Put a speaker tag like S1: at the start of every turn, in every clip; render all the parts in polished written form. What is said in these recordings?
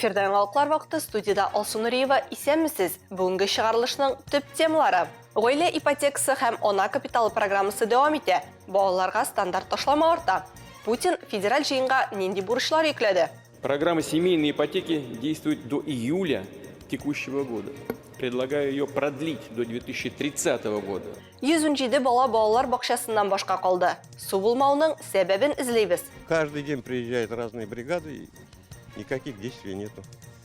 S1: Эфирда яңалыклар вакыты студиядә Алсу Нуриева. Исәнмесез! Бүгенге чыгарылышның төп темалары. Гаилә ипотекасы һәм ана капиталы программасы дәвам итә. Балаларга стандарт ташлама арта. Путин федераль җыенга нинди бурычлар йөкләде?
S2: Программа семейной ипотеки действует до июля текущего года. Предлагаю ее продлить до 2030 года.
S1: 117 бала балалар бакчасыннан башка калды. Су булмауның сәбәбен эзлибез.
S3: Каждый день приезжают разные бригады, и никаких действий нету.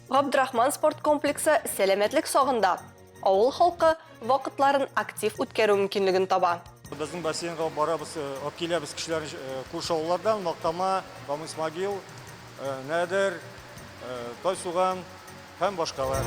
S1: Габдрахман спорт комплексы сәламәтлек сагында. Авыл халкы вакытларын актив үткәрү мөмкинлеген таба.
S4: Безнең бассейнга барабыз, алып киләбез кешеләрне күрше авыллардан, Мактама, Камыш-Могил, Нәдер, Тайсуган һәм башкалар.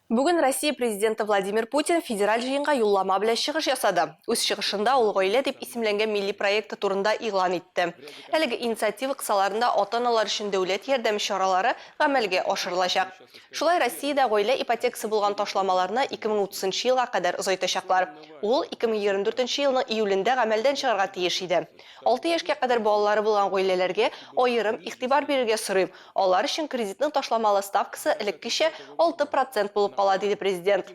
S1: Бүген Россия Президенты Владимир Путин Федераль җыенга юллама белән чыгыш ясады. Үз чыгышында ул Гаилә дип исемләнгән милли проекты турында игълан итте. Әлеге инициатива кысаларында ата-аналар өчен дәүләт ярдәме чаралары гамәлгә ашырылачак. Шулай Россиядә гаилә ипотекасы булган ташламаларны 2030 нчы елга кадәр озайтачаклар. Ул 2024 нче елның июлендә гамәлдән чыгарга тиеш иде. Алты яшькә кадәр балалары булган гаиләләргә аерым игътибар бирергә сорыйм. Алар өчен кредитның ташламалы ставкасы элеккечә 6 процент булып кала, диде Президент.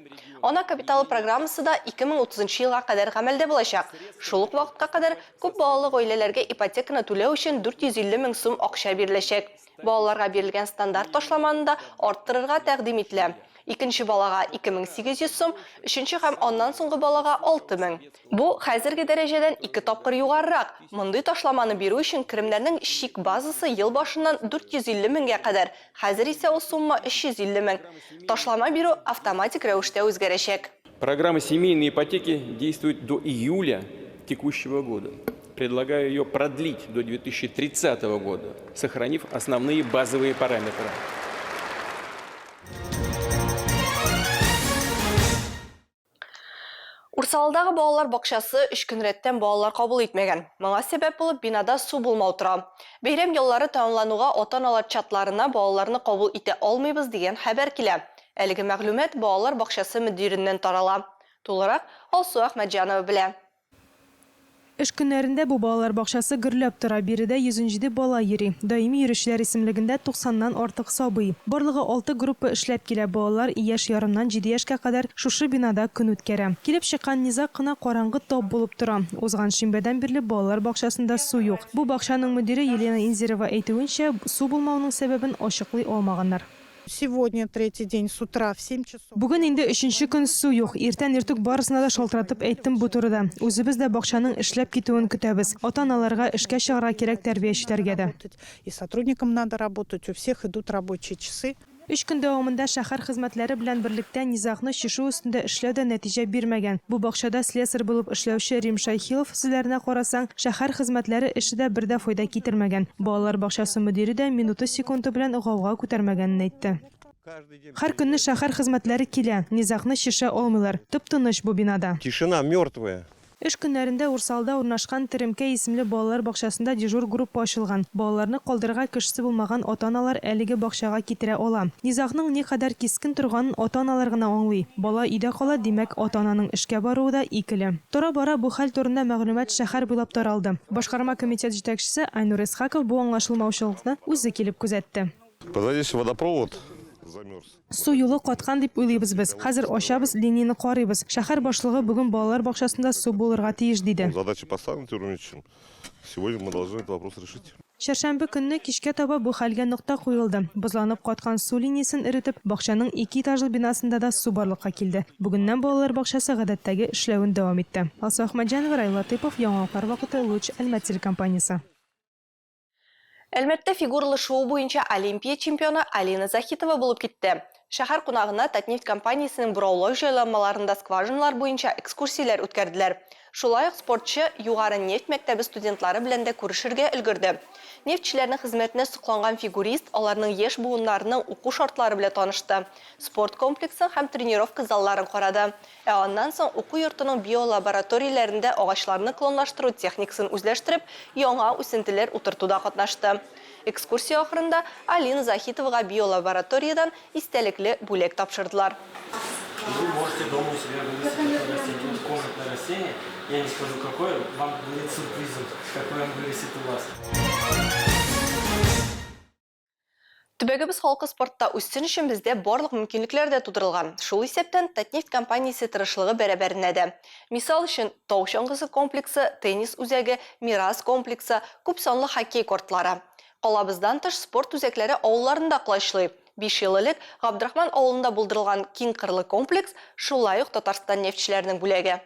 S1: Ана капиталы программасы да 2030 нчы елга кадәр гамәлдә булачак. Шул ук вакытка кадәр күп балалы гаиләләргә ипотеканы түләү өчен 450 мең сум акча биреләчәк. Балаларга бирелгән стандарт ташламаны да арттырырга тәкъдим ителә. Икенче балага 2800 сум, өченче һәм аннан соңгы балага 6000. Бу, хәзерге дәрәҗәдән ике тапкыр югарырак. Мондый ташламаны бирү өчен керемнәрнең чик базасы ел башыннан 450 меңгә кадәр, хәзер исә ул сумма 350 мең. Ташлама бирү автоматик рәвештә үзгәрәчәк.
S2: Программа семейной ипотеки действует до июля текущего года. Предлагаю ее продлить до 2030 года, сохранив основные базовые параметры.
S1: Урсалыдагы балалар бакчасы өч көн рәттән балалар кабул итмәгән. Моңа сәбәп булып бинада су булмау тора. Бәйрәм яллары тәмамлануга ата-аналар чатларына балаларны кабул итә алмыйбыз дигән хәбәр килә. Әлеге мәгълүмат балалар бакчасы мөдиреннән тарала. Тулырак Алсу Әхмәтҗанова белә.
S5: Эш көннәрендә бу балалар бакчасы гөрләп тора, биредә 117 бала йөри. Даими йөрүчеләр исемлегендә туксаннан артык сабый. Барлыгы алты группа эшләп килә, балалар яшь ярымнан җиде яшькә кадәр шушы бинада көн үткәрә. Килеп чыккан низаг кына караңгы тап булып тора. Узган шимбәдән бирле балалар бакчасында су юк. Бу бакчаның мөдире Елена Инзерова әйтүенчә, су булмауның сәбәбен ачыклый алмаганнар.
S6: Сегодня третий день с утра в семь часов.
S5: Бүген инде өченче көн су юк. Иртән иртүк барысына да шалтыратып әйттем бу турыда. Үзебез дә бакчаның эшләп китүен көтәбез. Ата-аналарга эшкә чыгарга кирәк, тәрбиячеләргә дә.
S6: И сотрудникам надо работать, у всех идут рабочие часы.
S5: Өч көн дәвамында шәһәр хезмәтләре белән берлектә низагны чишү өстендә эшләү дә нәтиҗә бирмәгән. Бу бакчада слесарь булып эшләүче Рим Шәйхилов сүзләренә карасаң, шәһәр хезмәтләре эше дә бер дә файда китермәгән. Балалар бакчасы мөдире дә минуты-секунды белән гауга күтәрмәгәнен әйтте. Һәр көнне шәһәр хезмәтләре килә, низагны чишә алмыйлар. Тып-тыныч бу бинада.
S3: Тишина мертвая.
S5: Эш көннәрендә Урсалда урнашкан Теремкәй исемле балалар бакчасында дежур группа ачылган. Балаларны калдырырга кешесе булмаган ата-аналар әлеге бакчага китерә ала. Низагның никадәр кискен торганын ата-аналар гына аңлый. Бала өйдә кала, димәк, ата-ананың эшкә баруы да икеле. Тора-бара бу хәл турында мәгълүмат шәһәр буйлап таралды. Башкарма комитет җитәкчесе Айнур Исхаков бу аңлашылмаучылыкны үзе килеп күзәтте.
S7: Когда водопровод замерз.
S5: Су юлы каткан дип уйлыйбыз без. Хәзер ачабыз, линияне карыйбыз. Шәһәр башлыгы бүген балалар бакчасында су булырга тиеш, диде.
S7: Задача поставлена Тимуром Ильичем. Сегодня мы должны этот вопрос решить.
S5: Чәршәмбе көнне кичкә таба бу хәлгә нокта куелды. Бозланып каткан су линиясен эретеп, бакчаның ике этажлы бинасында да су барлыкка килде. Бүгеннән балалар бакчасы гадәттәге эшләвен дәвам итте. Алсу Әхмәтҗанова, Раил Латыйпов, Яңалыклар вакыты, Луч, Әлмәт телекомпаниясе.
S1: Әлмәттә фигуралы шуу буенча Олимпия чемпионы Алина Заһитова булып китте. Шәһәр кунагына Татнефть компаниясенең бораулау җайланмаларында скважиналар буенча экскурсияләр үткәрделәр. Шулай ук спортчы Югары нефть мәктәбе студентлары белән дә күрешергә өлгерде. Нефтьчеләрнең хезмәтенә сокланган фигурист аларның яшь буыннарының уку шартлары белән танышты, спорт комплексын һәм тренировка залларын карады. Ә аннан соң уку йортының биолабораторияләрендә агачларны клонлаштыру техникасын үзләштереп, яңа үсентеләр утыртуда катнашты. Экскурсия ахырында Алина Заһитовага биолабораториядән истәлекле бүләк тапшырдылар.
S8: Вы можете дома у себя вырастить такое растение. Это комнатное растение, я не скажу какое, вам будет сюрпризом, какое он вырастет у вас.
S1: Төбәгебез халкы спортта үссен өчен бездә барлык мөмкинлекләр дә тудырылган, шул исәптән Татнефть компаниясе тырышлыгы бәрабәренә дә. Мисал өчен, тау чаңгысы комплексы, теннис үзәге, Мирас комплексы, күп санлы хоккей кортлары. Калабыздан тыш, спорт үзәкләре авылларны да колачлый. Биш ел элек Габдрахман авылында булдырылган киң кырлы комплекс, шулай ук Татарстан нефтьчеләренең бүләге.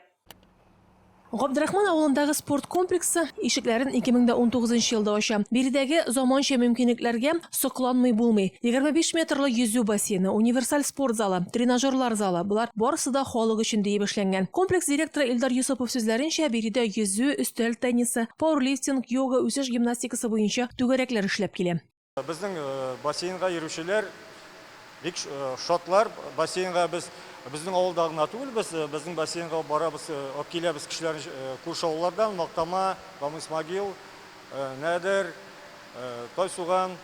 S5: Габдрахман авылындагы спорт комплексы ишекләрен 2019 елда ача. Биредәге заманча мөмкинлекләргә сокланмый булмый. 25 метрлы йөзү бассейны, универсаль спорт залы, тренажерлар залы, болар барысы да халык өчен диеп эшләнгән. Комплекс директоры Илдар Йосыпов сүзләренчә, биредә йөзү, өстәл теннисы, пауэрлифтинг, йога, үсеш гимнастикасы буенча түгәрәкләр эшләп килә.
S4: Безнең бассейнга йөрүчеләр бик шатлар. Бассейнга без безнең авылда гына түгел, без безнең бассейнга барабыз, алып киләбез кешеләрне күрше авыллардан, Мактама, Камыш-Могил, Нәдер, Тайсуган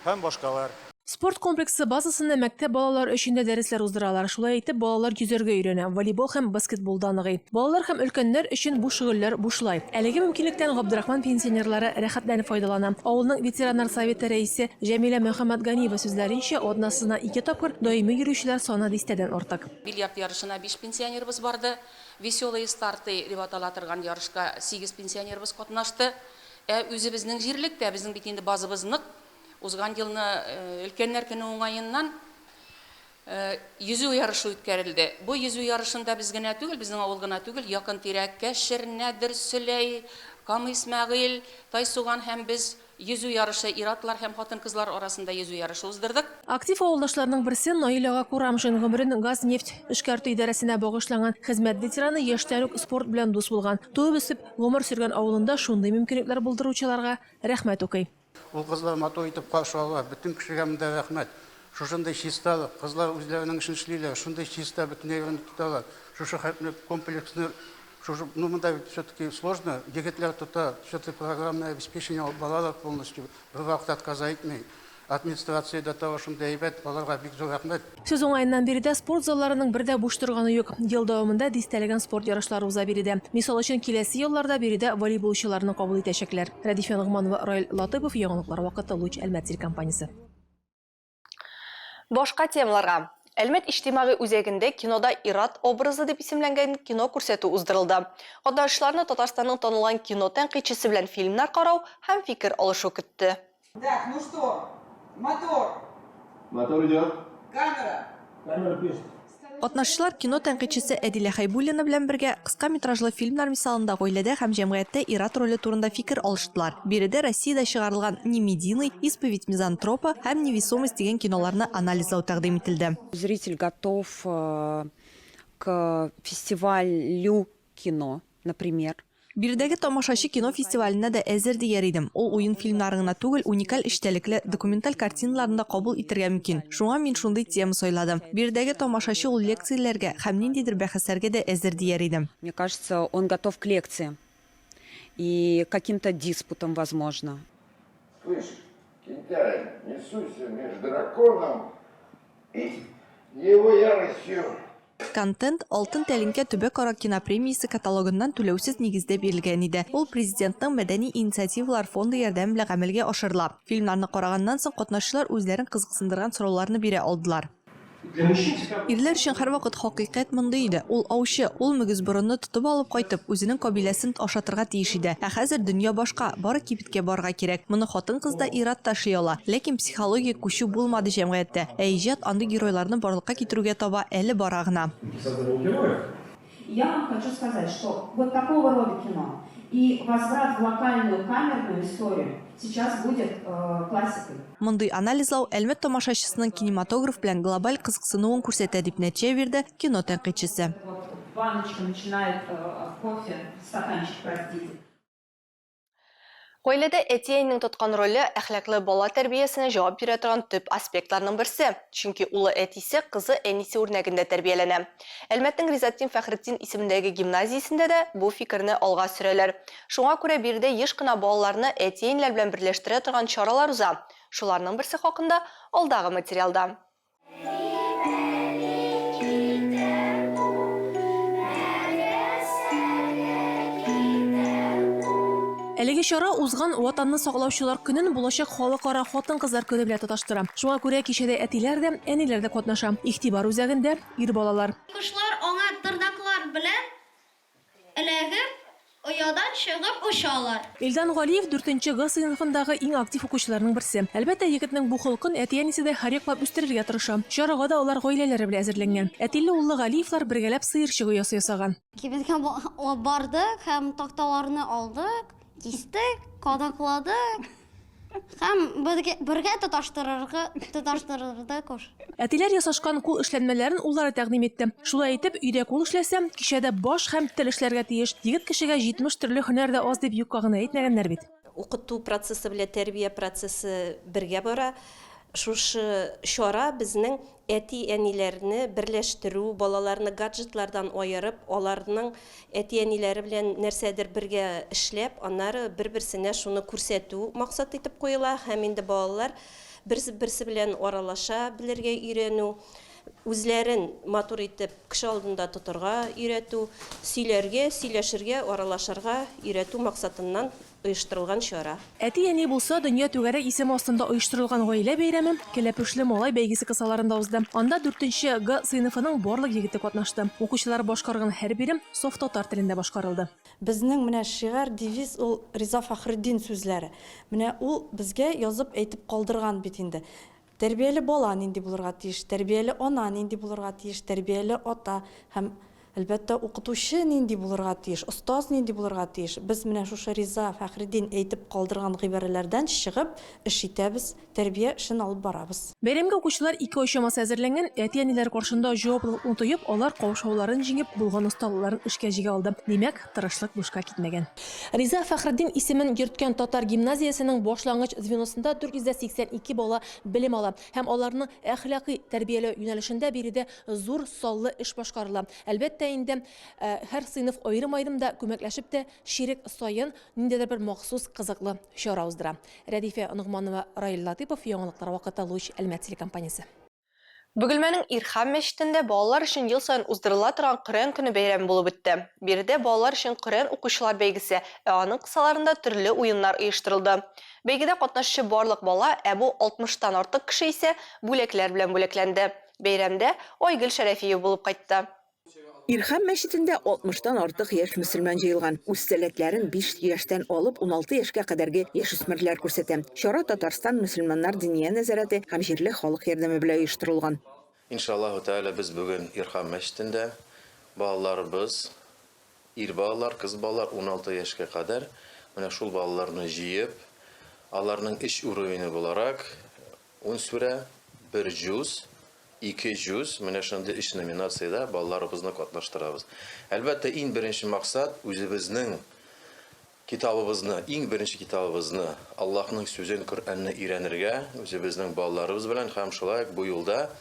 S4: һәм башкалар.
S5: Спорт комплексы базасында мәктәп балалары өчен дә дәресләр уздыралар. Шулай итеп, балалар йөзәргә өйрәнә, волейбол һәм баскетболда ныгый. Балалар һәм өлкәннәр өчен бу шөгыльләр бушлай. Әлеге мөмкинлектән Габдрахман пенсионерлары рәхәтләнеп файдалана. Авылның ветераннар советы рәисе Җәмилә Мөхәммәтганиева сүзләренчә, атнасына ике тапкыр даими йөрүчеләр саны дистәдән артык.
S9: Бильярд ярышына биш пенсионерыбыз барды. Веселые старты дип атала торган ярышка сигез пенсионерыбыз катнашты. Ә үзебезнең җирлектә, безнең бит инде базабыз нык, Узган елны Өлкәннәр көне уңаеннан йөзү ярышы үткәрелде. Бу йөзү ярышында без генә түгел, безнең авыл гына түгел, якын-тирә Кәшер, Нәдер, Сөләй, Кама Исмәгыйль, Тайсуган һәм без йөзү ярышы, ир-атлар һәм хатын-кызлар арасында йөзү ярышы уздырдык.
S5: Актив авылдашларның берсе Наил ага Курамшин гомерен газ-нефть эшкәртү идарәсенә багышланган хезмәт ветераны яшьтән үк спорт белән дус булган. Туып-үсеп, гомер сөргән авылында шундый мөмкинлекләр булдыручыларга рәхмәт укый.
S10: Ул кызлар матур итеп каршы ала, бөтен кешегә монда рәхмәт. Шушындый чисталык, кызлар үзләренең эшен эшлиләр, шундый чиста бөтен әйберне тоталар. Шушы хәтле комплексны, шушы, ну монда бит все-таки сложно, егетләр тота, все-таки программное обеспечение алып баралар полностью, бервакыт отказа итми. Администрация дә тагы шундый әйбәт, аларга бик зур рәхмәт.
S5: Сүз уңаеннан, биредә спорт залларының бер дә буш торганы юк. Ел дәвамында дистәләгән спорт ярышлары уза биредә. Мисал өчен, киләсе ялларда биредә волейболчыларны кабул итәчәкләр. Рәдифә Ногманова, Раил Латыпов, Яңалыклар вакыты, Луч, Әлмәт телекомпаниясе.
S1: Башка темаларга. Әлмәт иҗтимагый үзәгендә кинода ир-ат образы дип исемләнгән кино күрсәтү уздырылды. Катнашучыларны Татарстанның танылган кино тәнкыйтьчесе белән фильмнар карау һәм фикер алышу көтте.
S11: Так, ну что, мотор.
S12: Мотор идет.
S11: Камера.
S12: Камера пишет.
S1: Катнашучылар кино тәнкыйтьчесе Әдилә Хәйбуллина белән бергә кыска метражлы фильмнар мисалында гаиләдә һәм җәмгыятьтә ир-ат роле турында фикер алыштылар. Биредә Россиядә чыгарылган Немедийный, Исповедь мизантропа һәм Невесомость дигән киноларны анализлау тәкъдим ителде.
S13: Зритель готов к фестивалю кино, например.
S1: Биредәге тамашачы кино фестиваленә дә әзер дияр идем. Ул уен фильмнарын гына түгел, уникаль эчтәлекле, документаль картиналарны да кабул итәргә мөмкин. Шуңа мин шундый тема сайладым. Биредәге тамашачы ул лекцияләргә һәм ниндидер бәхәсләргә дә әзер дияр идем.
S13: Мне кажется, он готов к лекциям и каким-то диспутам, возможно.
S14: Слышь, Кентяй, не суйся меж драконом и его яростью.
S1: Контент Алтын тәлинкә төбәкара кинопремиясе каталогыннан түләүсез нигездә бирелгән иде. Ул Президентның мәдәни инициативалар фонды ярдәме белән гамәлгә ашырыла. Фильмнарны караганнан соң катнашучылар үзләрен кызыксындырган сорауларны бирә алдылар. Ирләр өчен һәрвакыт хакыйкать мондый иде, ул аучы, ул мөгезборынны тотып алып кайтып, үзенең кабиләсен ашатырга тиеш иде. Ә хәзер дөнья башка, бары кибеткә барырга кирәк. Моны хатын-кыз да, ир-ат та эшли ала. Ләкин психологик күчү булмады җәмгыятьтә. Ә иҗат андый геройларны барлыкка китерүгә таба әле бара гына.
S15: Я вам хочу сказать, что вот такого рода кино и возврат в локальную камерную историю сейчас будет классикой.
S1: Мондый анализлау Әлмәт тамашачысының кинематограф белән глобаль кызыксынуын күрсәтә, дип нәтиҗә бирде кино тәнкыйтьчесе.
S15: Вот баночка начинает кофе, стаканчик, простите.
S1: Гаиләдә әти-әнинең тоткан роле әхлаклы бала тәрбиясенә җавап бирә торган төп аспектларның берсе. Чөнки улы әтисе, кызы әнисе үрнәгендә тәрбияләнә. Әлмәтнең Ризатдин Фәхретдин исемендәге гимназиясендә дә бу фикерне алга сөрәләр. Шуңа күрә биредә еш кына балаларны әти-әниләр белән берләштерә торган чаралар уза. Шуларның берсе хакында алдагы материалда.
S5: Әлеге чара узган Ватанны саклаучылар көнен булачак Халыкара хатын-кызлар көне белән тоташтыра. Шуңа күрә кичәдә әтиләр дә, әниләр дә катнаша. Игътибар үзәгендә, ир балалар.
S16: Кошлар аңа тырнаклар белән эләгеп, оядан чыгып очалар.
S5: Илдан Галиев, дүртенче Г сыйныфындагы иң актив укучыларның берсе. Әлбәттә, егетнең бу холкын әти-әнисе дә һәрьяклап үстерергә тырыша. Чарага да алар гаиләләре белән әзерләнгән. Әтиле-уллы Галиевлар бергәләп сыерчык оясы ясаган.
S16: Кибеткә бардык һәм такталарны алдык, кистек, кадакладык һәм бергә тоташтырырга тоташтырырдык.
S5: Әтиләр ясашкан кул эшләнмәләрен уллары тәкъдим итте. Шулай итеп, өйдә кул эшләсә, кичәдә баш һәм тел эшләргә тиеш. Егет кешегә 70 төрле һөнәр дә аз дип юкка гына әйтмәгәннәр бит.
S17: Укыту процессы белән тәрбия процессы бергә бара. Шушы чара безнең әти-әниләрне берләштерү, балаларны гаджетлардан аерып, аларның әти-әниләре белән нәрсәдер бергә эшләп, аннары бер-берсенә шуны күрсәтү максат итеп куела һәм инде балалар бер-берсе белән аралаша белергә өйрәнү, үзләрен матур итеп кеше алдында тотырга өйрәтү, сөйләргә, сөйләшергә, аралашырга өйрәтү максатыннан оештырылган чара.
S5: Әти-әни булса, дөнья түгәрәк исеме астында оештырылган гаилә бәйрәме Кәләпүшле малай бәйгесе кысаларында узды. Анда дүртенче Г сыйныфының барлык егете катнашты. Укучылар башкарган һәр бирем саф татар телендә башкарылды.
S18: Безнең менә шигарь, девиз ул Риза Фәхретдин сүзләре. Менә ул безгә язып әйтеп калдырган бит инде. Тәрбияле бала нинди булырга тиеш, тәрбияле ана нинди булырга тиеш, тәрбияле ата һәм, әлбәттә, укытучы нинди булырга тиеш, остаз нинди булырга тиеш. Без менә шушы Риза Фәхретдин әйтеп калдырган гыйбарәләрдән чыгып эш итәбез, тәрбия эшен алып барабыз.
S5: Бәйрәмгә укучылар ике ай чамасы әзерләнгән, әти-әниләр каршында җаваплылыкны тоеп, алар каушауларын җиңеп, булган осталыкларын эшкә җигә алды. Димәк, тырышлык бушка китмәгән. Риза Фәхретдин исемен йөрткән татар гимназиясенең башлангыч звеносында 482 бала белем ала һәм аларны әхлакый тәрбияләү юнәлешендә биредә зур саллы эш башкарыла. Әлбәттә инде, һәр сыйныф аерым-аерым да, күмәкләшеп тә чирек саен ниндидер бер махсус кызыклы чара уздыра. Рәдифә Ногманова, Раил Латыйпов, Яңалыклар вакыты, Луч, Әлмәт телекомпаниясе.
S1: Бөгелмәнең Ирхам мәчетендә балалар өчен ел саен уздырыла торган Коръән көне бәйрәме булып үтте. Биредә балалар өчен Коръән укучылар бәйгесе, ә аның кысаларында төрле уеннар оештырылды. Бәйгедә катнашучы барлык бала, ә бу 60 тан артык кеше исә бүләкләр белән бүләкләнде. Бәйрәмдә Айгөл Шәрәфиева булып кайтты.
S19: Ирхам мәчетендә алтмыштан артык яшь мөселман җыелган. Үз сәләтләрен биш яшьтән алып 16 яшькә кадәрге яшүсмерләр күрсәтә. Чара Татарстан мөселманнар диния нәзарәте һәм җирле халык ярдәме белән оештырылган.
S20: Иншаллаһу тәгалә, без бүген Ирхам мәчетендә балаларыбыз, ир балалар, кыз балалар, 16 яшькә кадәр, менә шул балаларны җыеп, аларның эш уровене буларак, Ун сүрә, бер җүз, ике җүз, менә шундый өч номинациядә балаларыбызны катнаштырабыз. Әлбәттә, иң беренче максат, үзебезнең китабыбызны, иң беренче китабыбызны, Аллаһның сүзен, Коръәнне өйрәнергә үзебезнең балаларыбыз белән һәм шулай ук бу юлда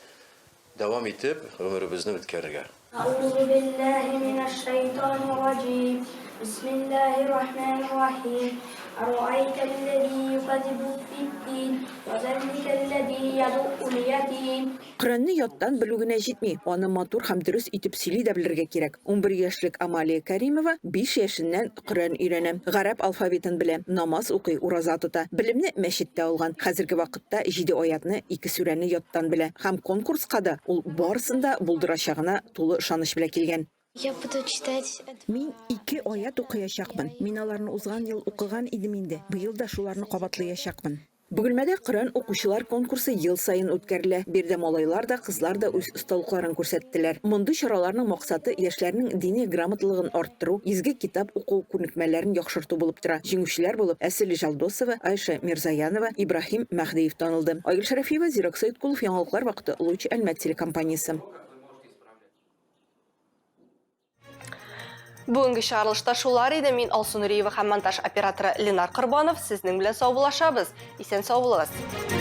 S20: дәвам итеп гомеребезне үткәрергә.
S21: Әгъузу биллаһи минәш-шәйтанир-раҗим. Бисмиллаһир-рахманир-рахим. Араайтәлләзи юкәззибу бид-дин, вә заликәлләзи яду'ул-ятим.
S19: Коръәнне яттан белү генә җитми, аны матур һәм дөрес итеп сөйли дә белергә кирәк. 11 яшьлек Амалия Кәримова 5 яшеннән Коръән өйрәнә, гарәп алфавитын белә, намаз укый, ураза тота. Белемне мәчеттә алган. Хәзерге вакытта җиде аятны, ике сүрәне яттан белә. Һәм конкурска да ул барысын да булдырачагына тулы ышаныч белән килгән.
S21: Я буду читать.
S19: Мин ике аять укыячакмын. Мин аларны узган ел укыган идем инде, быел да шуларны кабатлыячакмын. Бөгелмәдә Коръән укучылар конкурсы ел саен үткәрелә. Биредә малайлар да, кызлар да үз осталыкларын күрсәттеләр. Мондый чараларның максаты яшьләрнең дини грамоталыгын арттыру, изге китап уку күнекмәләрен яхшырту булып тора. Җиңүчеләр булып Әсел Җалдосова, Айша Мирзаянова, Ибраһим Мәһдиев танылды. Айгөл Шәрәфиева, Зирәк Сәеткулов, Яңалыклар вакыты, Луч, Әлмәт телекомпаниясе.
S1: Бүгенге чыгарылышта шулар иде. Мин Алсу Нуриева һәм монтаж операторы Ленар Корбанов сезнең белән саубуллашабыз. Исән сау булыгыз.